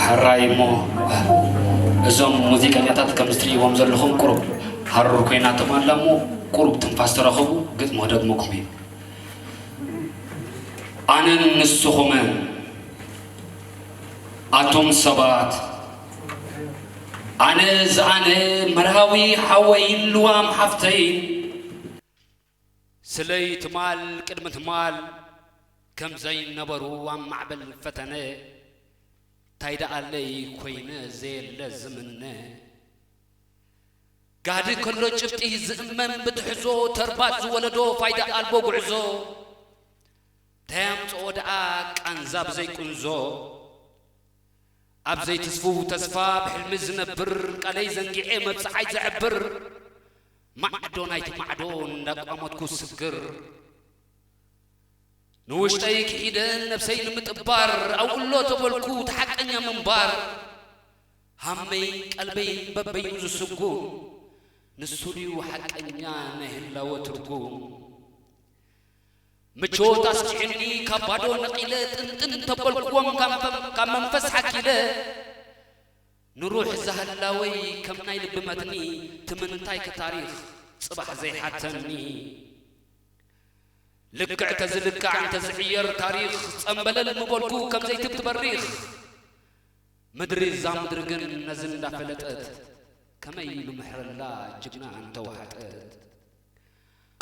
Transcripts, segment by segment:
ሕራይ እሞ እዞም ሙዚቀኛታት ከም እትርእይዎም ዘለኹም ቁሩብ ሃሩር ኮይናቶም ኣላ እሞ ቁሩብ ትንፋስ ተረኸቡ፣ ግጥሚ ክደግመኩም እዩ። ኣነን ንስኹምን ኣቱም ሰባት፣ ኣነ ዝኣነ መርሃዊ ሓወይን ልዋም ሓፍተይን ስለይ ትማል ቅድሚ ትማል ከም ዘይነበሩ ኣብ ማዕበል ፈተነ፣ ታይ ደኣለይ ኮይነ ዘየለ ዝምነ። ጋዲ ከሎ ጭብጢ ዝእመን ብትሕዞ፣ ተርባጽ ዝወለዶ ፋይዳ ኣልቦ ጉዕዞ። ታይ ኣምጽኦ ደኣ ቃንዛ ብዘይ ቁንዞ። ኣብ ዘይትስፉው ተስፋ ብሕልሚ ዝነብር፣ ቃለይ ዘንጊዐ መብጽዓይ ዘዕብር። ማዕዶ ናይቲ ማዕዶ እንዳቋመትኩ ስግር። ንውሽጠይ ክሒደ ነብሰይ ንምጥባር፣ ኣውሎ ተበልኩ እቲ ሓቀኛ ምንባር። ሃመይን ቀልበይን በበይኑ ዝስጉም፣ ንሱ ድዩ ሓቀኛ ናይ ህላወ ትርጉም። ምቾት ኣስኪዕኒ ካብ ባዶ ነቒለ፣ ጥንጥን ተበልክዎም ካብ ፈም-፣ ካብ መንፈስ ሓኪለ። ንሩሕ ዛህላወይ ከም ናይ ልቢ መትኒ፣ ትምንታይ ከታሪኽ ጽባሕ ዘይሓተኒ። ልክዕ ተዝልካዕ እንተዝዕየር ታሪኽ፣ ጸምበለል ምበልኩ ከም ዘይትብቲ በሪኽ። ምድሪ እዛ ምድሪ ግን ነዚ እንዳፈለጠት፣ ከመይ ኢሉ ምሕረላ ጅግና እንተወሓጠት።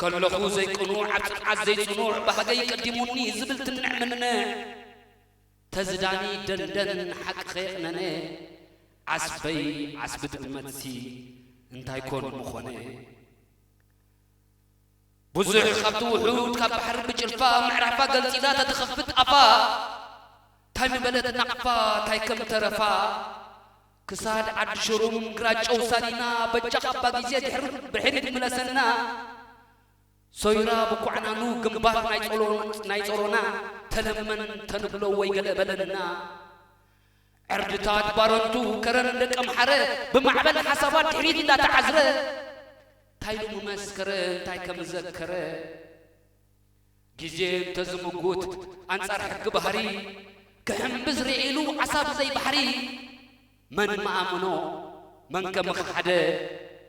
ከለኹ ዘይቅኑዕ ኣብ ጽንዓት ዘይጽኑዕ፣ ባህገይ ቀዲሙኒ ዝብል ትንዕ ምንዕ። ተዝዳኒ ደንደን ሓቂ ከየቕነነ፣ ዓስበይ ዓስቢ ጥልመትሲ እንታይ ኮን ምኾነ። ብዙሕ ካብቲ ውሑድ ካብ ባሕሪ ብጭልፋ፣ ምዕራፋ ገልጺላ ተትኸፍት ኣፋ። ታይ ምበለት ናቕፋ ታይ ከም ተረፋ። ክሳድ ዓዲ ሽሩም ግራጨው ሳሊና፣ በጃኻ ኣባ ግዜ ድሕሪ ድሕሪት ምለሰና። ሶይራ ብኳዕናኑ ግንባር ናይ ጾሎ-፣ ናይ ጾሮና፣ ተለመን ተንብሎ ወይ ገለ በለና። ዕርድታት ባረንቱ ከረን ደቀምሓረ፣ ብማዕበል ሓሳባት ድሕሪት እንዳተዓዝረ። ታይ ኢሉ ምመስከረ እንታይ ከም ዘከረ። ግዜ እንተዝምጉት ኣንጻር ሕጊ ባህሪ፣ ክሕምብስ ርኢሉ ዓሳ ብዘይ ባሕሪ። መን ምኣመኖ መን ከ ምኸሓደ፣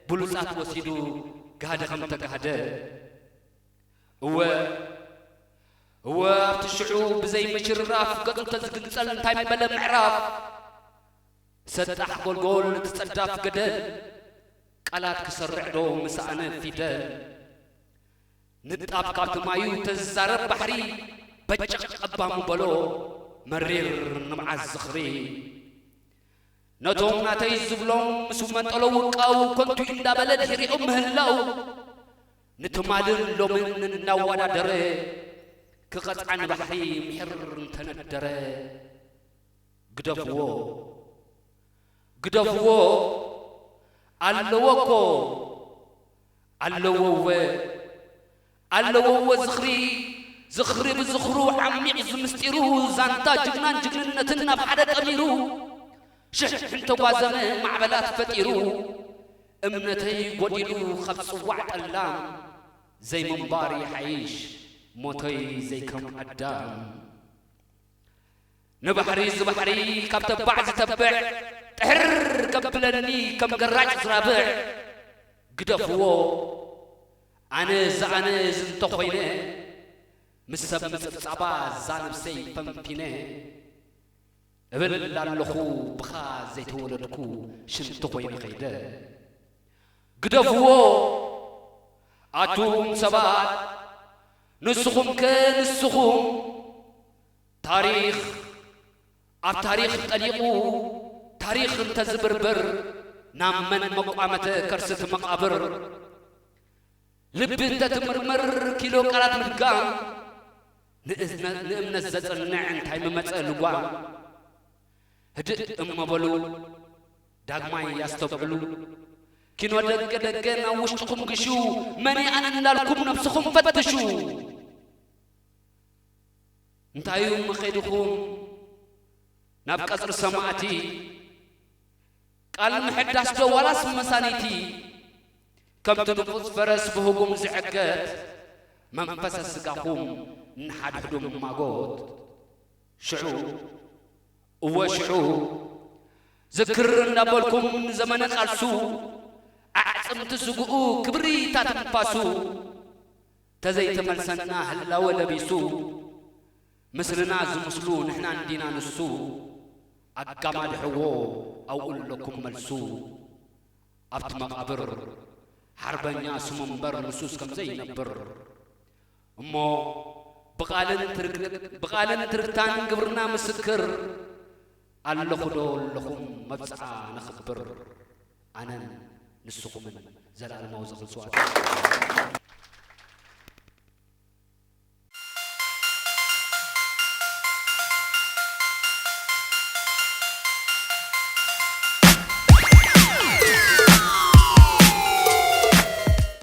ብሉጻት ወሲዱ ጋህዲ ከም ተጋህደ። እወ፣ እወ፣ ኣብቲ ሽዑ ብዘይ ምሽርራፍ ገጹ ተዝግንጸል እንታይ ምበለ ምዕራፍ። ሰጣሕ ጎልጎል እቲ ጸዳፍ ገደል፣ ቃላት ክሰርዕ ዶ ምሰኣነ ፊደል። ንጣብ ካብቲ ማዩ ተዝዛረብ ባሕሪ፣ በጨቕ ቀባሙ በሎ መሪር ንብዓት ዝኽሪ። ነቶም ናተይ ዝብሎም ምስ መንጠሎ ውቃው፣ ከንቱ እንዳበለ ድሕሪኦም ምህላው። ንትማልን ሎምን እናወዳደረ፣ ክቐጽዓ ንባሕሪ ምሒር እንተነደረ። ግደፍዎ፣ ግደፍዎ፣ ኣለዎ እኮ፣ ኣለዎ እወ፣ ኣለዎ እወ ዝኽሪ፣ ዝኽሪ ብዝኽሩ ዓሚቕ ዝምስጢሩ፣ ዛንታ ጅግናን ጅግንነትን ናብ ሓደ ጠሚሩ። ሽሕ እንተጓዘመ ማዕበላት ፈጢሩ፣ እምነተይ ጎዲሉ ካብ ጽዋዕ ጠላም፣ ዘይምንባር ይሓይሽ ሞተይ ዘይከም ኣዳም። ንባሕሪ እዚ ባሕሪ ካብ ተባዕ ዝተብዕ፣ ጥሕር ከብለኒ ከም ገራጭ ዝራብዕ። ግደፍዎ፣ ኣነ እዚ ኣነ እዚ እንተኾይነ፣ ምስ ሰብ ምጽብጻባ እዛ ነብሰይ ፈንፊነ። እብል ኣለኹ ብኻ ዘይተወለድኩ ሽንቲ ኮይነ ከይደ። ግደፍዎ ኣቱም ሰባት፣ ንስኹም ከ ንስኹም። ታሪኽ ኣብ ታሪኽ ጠሊቑ፣ ታሪኽ እንተዝብርብር፣ ናብ መን መቋመተ ከርሲ እቲ መቓብር። ልቢ እንተትምርምር ኪሎ ቃላት ምድጋም፣ ንእዝነ-፣ ንእምነት ዘጽንዕ እንታይ ምመጸ ልጓም። ህድእ እሞ በሉ ዳግማይ ያስተብዕሉ። ኪኖ ደገ ደገ ናብ ውሽጥኹም ግሹ፣ መን እየ ኣነ እንዳልኩም ነብስኹም ፈትሹ። እንታይ እዩ መኸድኹም ናብ ቀጽሪ ሰማእቲ? ቃል ምሕዳስ ዶ ዋላስ መሳኒቲ? ከምቲ ንፉጽ ፈረስ ብህጉም ዝዕገት፣ መንፈሰ ስጋኹም ንሓድሕዱ ማጎት። ሽዑ፣ እወ ሽዑ፣ ዝክር እንዳበልኩም ዘመነ ቃልሱ ኣዕፅምቲ ስግኡ ክብሪ ታትንፋሱ ተዘይተመልሰና ህላወ ለቢሱ ምስልና ዝምስሉ ንሕና እንዲና ንሱ ኣጋማድሕዎ ኣብኡ ኣለኩም መልሱ ኣብቲ መቓብር ሓርበኛ ስሙ እምበር ንሱስ ከም ዘይነብር እሞ ብቓልን ትርክታን ግብርና ምስክር ኣለኹ ዶ ኣለኹም መብፅዓ ነኽብር ኣነን ንስኹምን ዘለኣለማዊ ዝኽሪ ስዋት